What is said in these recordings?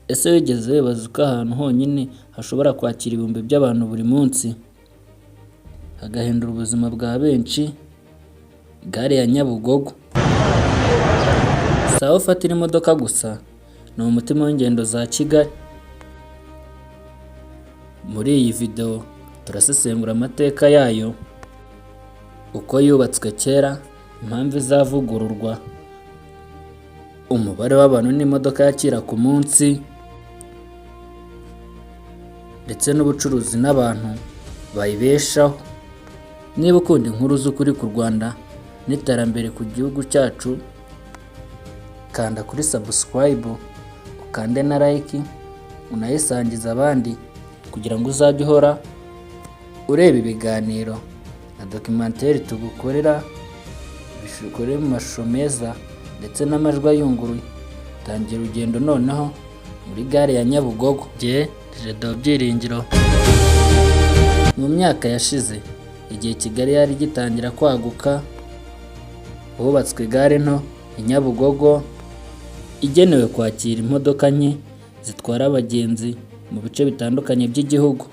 Ese wigeze wibaza uko ahantu honyine hashobora kwakira ibihumbi by'abantu buri munsi, hagahindura ubuzima bwa benshi? Gare ya Nyabugogo si aho ufatira imodoka gusa, ni umutima w'ingendo za Kigali. Muri iyi video turasesengura amateka yayo, uko yubatswe kera, impamvu izavugururwa, umubare w'abantu n'imodoka yakira ku munsi, ndetse n'ubucuruzi n'abantu bayibeshaho. Niba ukunda inkuru z'ukuri ku Rwanda n'iterambere ku gihugu cyacu, kanda kuri subscribe, ukande na like, unayisangize abandi kugira ngo uzajye uhora ureba ibiganiro na documentary tugukorera, bikore mu mashusho meza ndetse n'amajwi ayunguruye. Tangira urugendo noneho muri gare ya Nyabugogo. Jye Jado Byiringiro. Mu myaka yashize, igihe Kigali yari igitangira kwaguka, hubatswe gare nto i Nyabugogo igenewe kwakira imodoka nke zitwara abagenzi mu bice bitandukanye by'igihugu.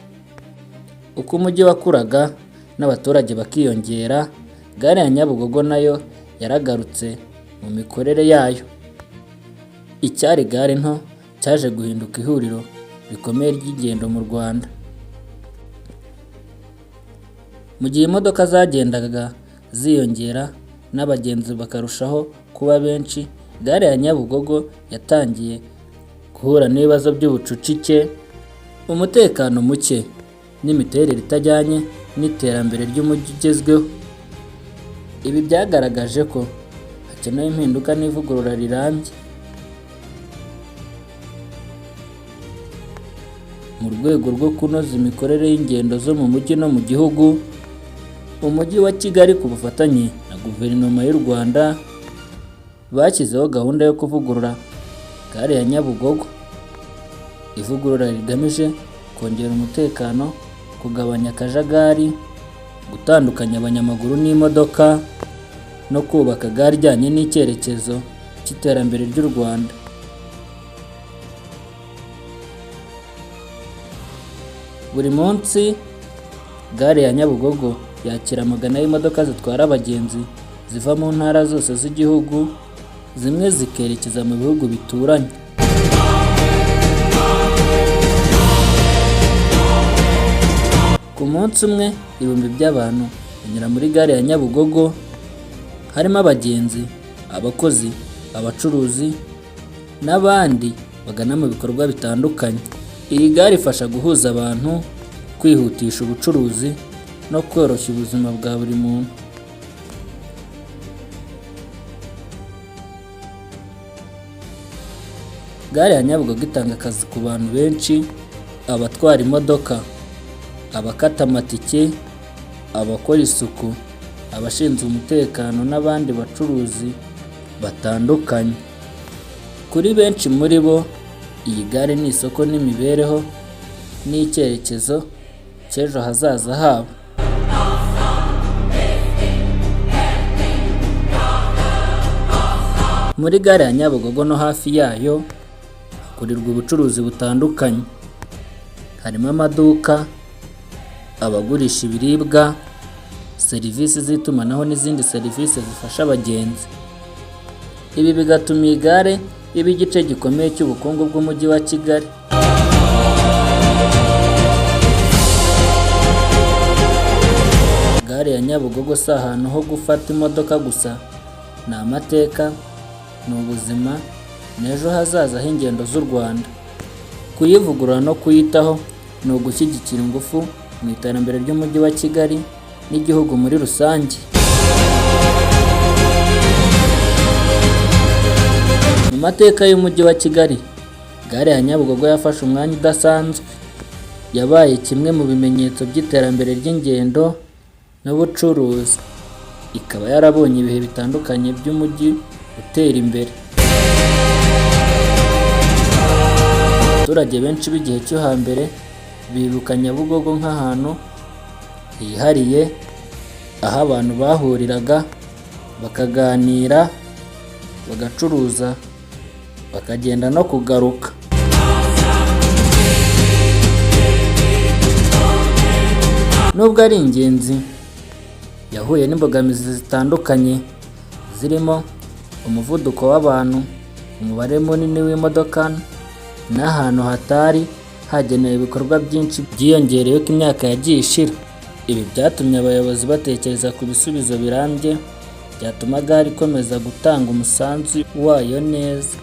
Uko umujyi wakuraga n'abaturage bakiyongera, gare ya Nyabugogo nayo yaragarutse mu mikorere yayo. Icyari gare nto cyaje guhinduka ihuriro rikomeye ry'ingendo mu Rwanda. Mu gihe imodoka zagendaga ziyongera n'abagenzi bakarushaho kuba benshi, gare ya Nyabugogo yatangiye guhura n'ibibazo by'ubucucike, umutekano muke n'imiterere itajyanye n'iterambere ry'umujyi ugezweho. Ibi byagaragaje ko hakenewe impinduka n'ivugurura rirambye. Mu rwego rwo kunoza imikorere y'ingendo zo mu mujyi no mu gihugu, Umujyi wa Kigali ku bufatanye na Guverinoma y'u Rwanda bashyizeho gahunda yo kuvugurura gare ya Nyabugogo. Ivugurura rigamije kongera umutekano, kugabanya akajagari, gutandukanya abanyamaguru n'imodoka no kubaka gare ijyanye n'icyerekezo cy'iterambere ry'u Rwanda. Buri munsi gare ya Nyabugogo yakira amagana y'imodoka zitwara abagenzi ziva mu ntara zose z'igihugu, zimwe zikerekeza mu bihugu bituranye. Ku munsi umwe ibihumbi by'abantu banyura muri gare ya Nyabugogo, harimo abagenzi, abakozi, abacuruzi n'abandi bagana mu bikorwa bitandukanye. Iyi gare ifasha guhuza abantu, kwihutisha ubucuruzi no koroshya ubuzima bwa buri muntu. Gare ya Nyabugogo itanga akazi ku bantu benshi, abatwara imodoka, abakata amatike, abakora isuku, abashinzwe umutekano n'abandi bacuruzi batandukanye. Kuri benshi muri bo, iyi gare ni isoko n'imibereho n'icyerekezo cy'ejo hazaza habo. Muri gare ya Nyabugogo no hafi yayo hakorerwa ubucuruzi butandukanye, harimo amaduka, abagurisha ibiribwa, serivisi z'itumanaho n'izindi serivisi zifasha abagenzi. Ibi bigatuma iyi gare iba igice gikomeye cy'ubukungu bw'umujyi wa Kigali. Gare ya Nyabugogo si ahantu ho gufata imodoka gusa, ni amateka, ni ubuzima, ni ejo hazaza h'ingendo z'u Rwanda. Kuyivugurura no kuyitaho ni ugushyigikira ingufu mu iterambere ry'umujyi wa Kigali n'igihugu muri rusange. Mu mateka y'umujyi wa Kigali, gare ya Nyabugogo yafashe umwanya udasanzwe. Yabaye kimwe mu bimenyetso by'iterambere ry'ingendo n'ubucuruzi, ikaba yarabonye ibihe bitandukanye by'umujyi utera imbere. Abaturage benshi b'igihe cyo hambere bibuka Nyabugogo nk'ahantu hihariye, aho abantu bahuriraga bakaganira, bagacuruza, bakagenda no kugaruka. Nubwo ari ingenzi, yahuye n'imbogamizi zitandukanye zirimo umuvuduko w'abantu, umubare munini w'imodoka n'ahantu hatari hagenewe ibikorwa byinshi byiyongereye uko imyaka yagiye ishira. Ibi byatumye abayobozi batekereza ku bisubizo birambye byatuma gare ikomeza gutanga umusanzu wayo neza.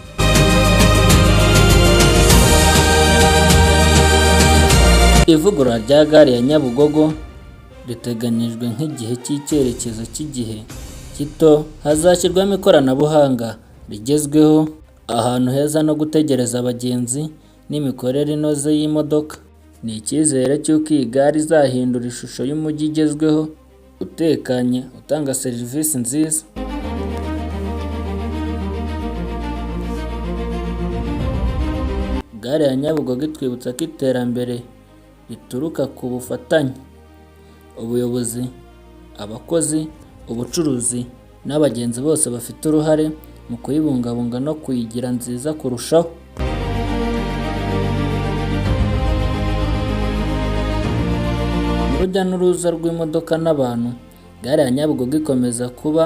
Ivugurura rya gare ya Nyabugogo riteganyijwe nk'igihe cy'icyerekezo cy'igihe gito, hazashyirwamo ikoranabuhanga rigezweho, ahantu heza no gutegereza abagenzi n'imikorere inoze y'imodoka. Ni icyizere cy'uko iyi gare izahindura ishusho y'umujyi igezweho, utekanye, utanga serivisi nziza. Gare ya Nyabugogo itwibutsa ko iterambere rituruka ku bufatanye, ubuyobozi, abakozi, ubucuruzi n'abagenzi bose bafite uruhare mu kuyibungabunga no kuyigira nziza kurushaho. Mu rujya n'uruza rw'imodoka n'abantu, gare ya Nyabugogo ikomeza kuba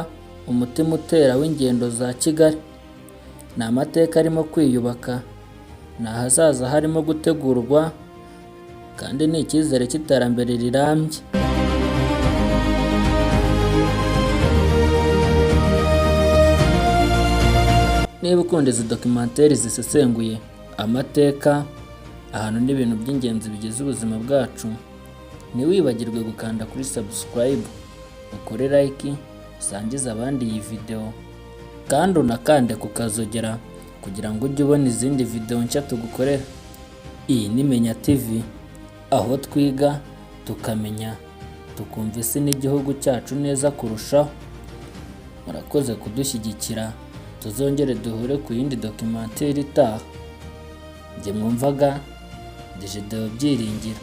umutima utera w'ingendo za Kigali. Ni amateka arimo kwiyubaka, ni ahazaza harimo gutegurwa, kandi ni icyizere cy'iterambere rirambye. Niba ukunda izi documentary zisesenguye amateka, ahantu n'ibintu by'ingenzi bigize ubuzima bwacu, ntiwibagirwe gukanda kuri subscribe, ukore like, usangize abandi iyi video, kandi unakande ku kazogera kugira ngo ujye ubona izindi video nshya tugukorera. Iyi ni Menya TV, aho twiga, tukamenya, tukumva isi n'igihugu cyacu neza kurushaho. Murakoze kudushyigikira, tuzongere duhure ku yindi documentary itaha. Njye mwumvaga Dj Deo Byiringiro.